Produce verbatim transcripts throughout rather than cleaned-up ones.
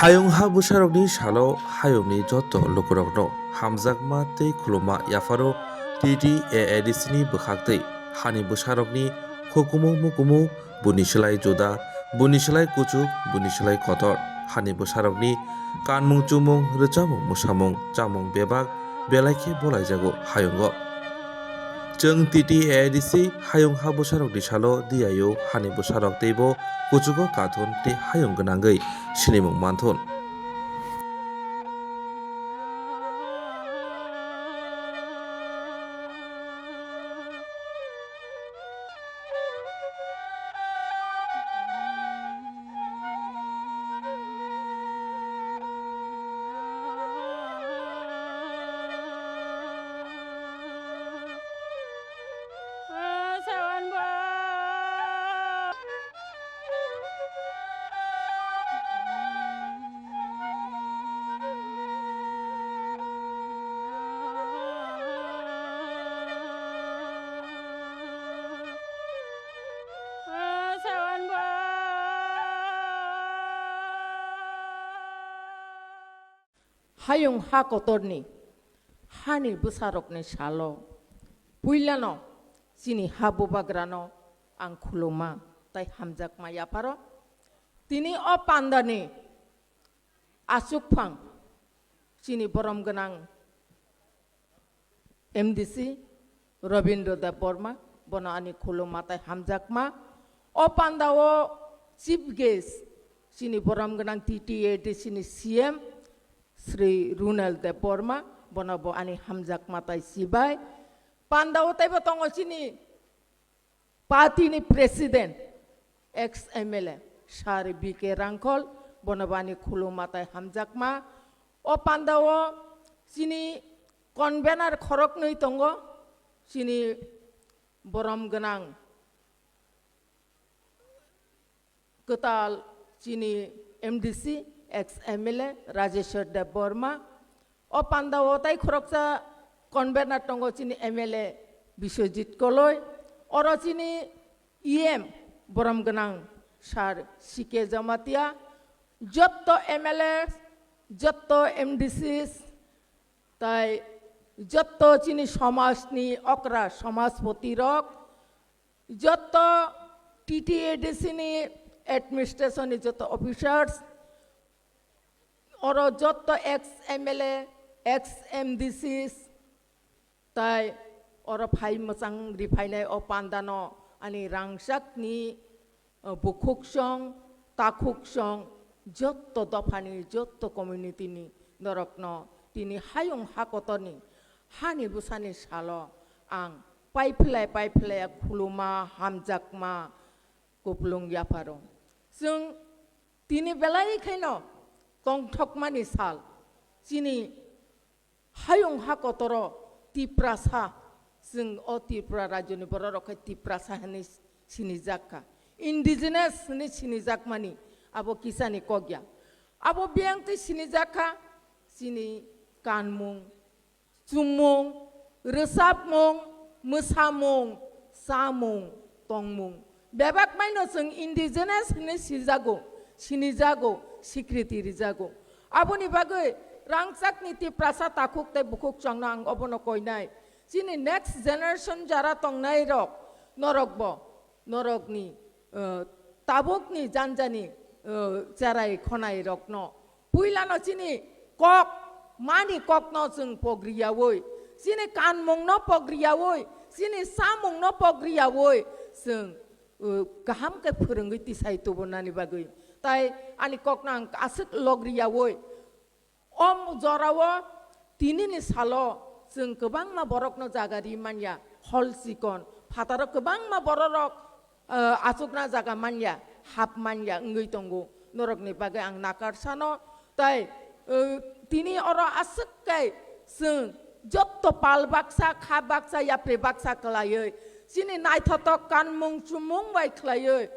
Hayung ha bwsarokni salo hayungni joto lukurokno hamjakma tei khuluma yapharo T T A A D C ni bwkhaktwi hani bwsarokni hukumu mukumu, buni slai juda, buni slai kuchuk, buni slai kotor, hani bwsarokni kanmung chumung, rwchapmung mwsamung, chamung bebak belai khe bolaijago hayungo. Chwng T T A A D C hayung ha bwsarokni salo diyaio hani bwsarok teibo kuchugo kathun tei hayung gwnangwi sinimung manthun. Hayung ha kotorni hani bwsarokni salo puilano chini ha bubagrano ang khuluma tei hamjakma yapharo. Tini o pandani achukphang chini borom gwnang M D C Robindra Debbarma, bono ani khuluma tei hamjakma. O pandao chief guest chini borom gwnang T T A D C ni C M Shri Runal Debbarma, bono bo ani hamjakma tei sibai. Pandao teibo tongo chini party ni president, ex M L A, Sir B K Rangkhol, bono bo ani khuluma tei hamjakma. O pandao chini convener khoroknwi tongo, chini borom gwnang kwtal chini M D C, ex M L A Rajeshwar Debbarma. O pandao tai khoroksa convener tongo chini M L A Biswajit Koloi. Oro chini E M borom gwnang Sir C K Jamatia. Jotto M L A, jotto M D Cs, tai jotto chini somajni okra somajpoti rok, jotto T T A D C ni administration ni jotto officers, oro jotto ex M L A, ex M D Cs, tai oro phai mwchang riphainai o pandano ani rangchakni, o, bukhuksong, takhuksong, jotto dophani, jotto community ni norokno tini hayung ha kotorni hani bwsani salo ang paiphlai paiphlai khuluma, hamjakma, kupulung yapharo. Chwng tini belai kheno tongthokmani sal. Chini hayung ha kotoro Tiprasa, chwng o Tripura rajyoni bororok khe Tiprasa hinwi sinijak kha. Indigenous hinwi sinijakmani abo kisani kok ya. Abo biyang twi sinijak kha chini kanmung, chumung, rwchapmung, mwsamung, chamung, tongmung. Bebak maino chwng indigenous hinwi sijago, sinijago, sikriti rijago. Aboni bagwi rangchakni Tiprasa takhuk tei bukhuksongno ang obono koinai. Chini next generation jara tongnai rok, norokbo norokni, eh, tabukni janjani, eh, cherai khonai rokno puilano chini kok, mani kokno chwng pogriyaui, chini kanmungno pogriyaui, chini samungno pogriyaui chwng, eh, kaham khe phwrwngwi tisai tubunani bagwi. Tai ani kokno ang aswk logriyaui, o jorao tinini salo chwng kwbangma borokno jaga ri manya, hol chikon phataro kwbangma bororok, eh, achukna jaga manya, hap manya wngwi tongo. Norokni bagwi ang nakar sano, tai, eh, tini oro aswk khe chwng jotto pal baksa, kha baksa, yapri baksa kwlaiwi, chini naithotok kanmung chumung bai khwlaiwi,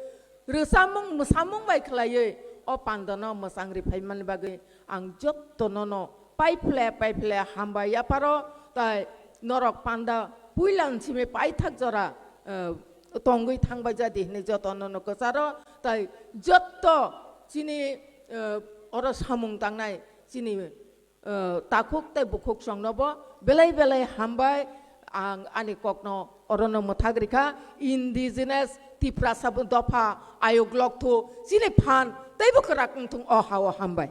rwsamung mwsamung bai khwlaiwi o pandano mwchang ri phaimani bagwi ang jotto nono paiphle paiphle hambai yapharo, tai norok panda puilan simi paithak jora, eh, tongwi thangbai jadi hinwi jotto nono kwcharo, tai jotto chini, eh, oro samung tangnai chini, eh, takhuk tei bukhuk songnobo belai belai hambai. Ang ani kokno orono mwthak rikha, indigenous Tiprasa dopha ayuk lokthu chini phan teibo kwrak wngthung o ha-o, hambai.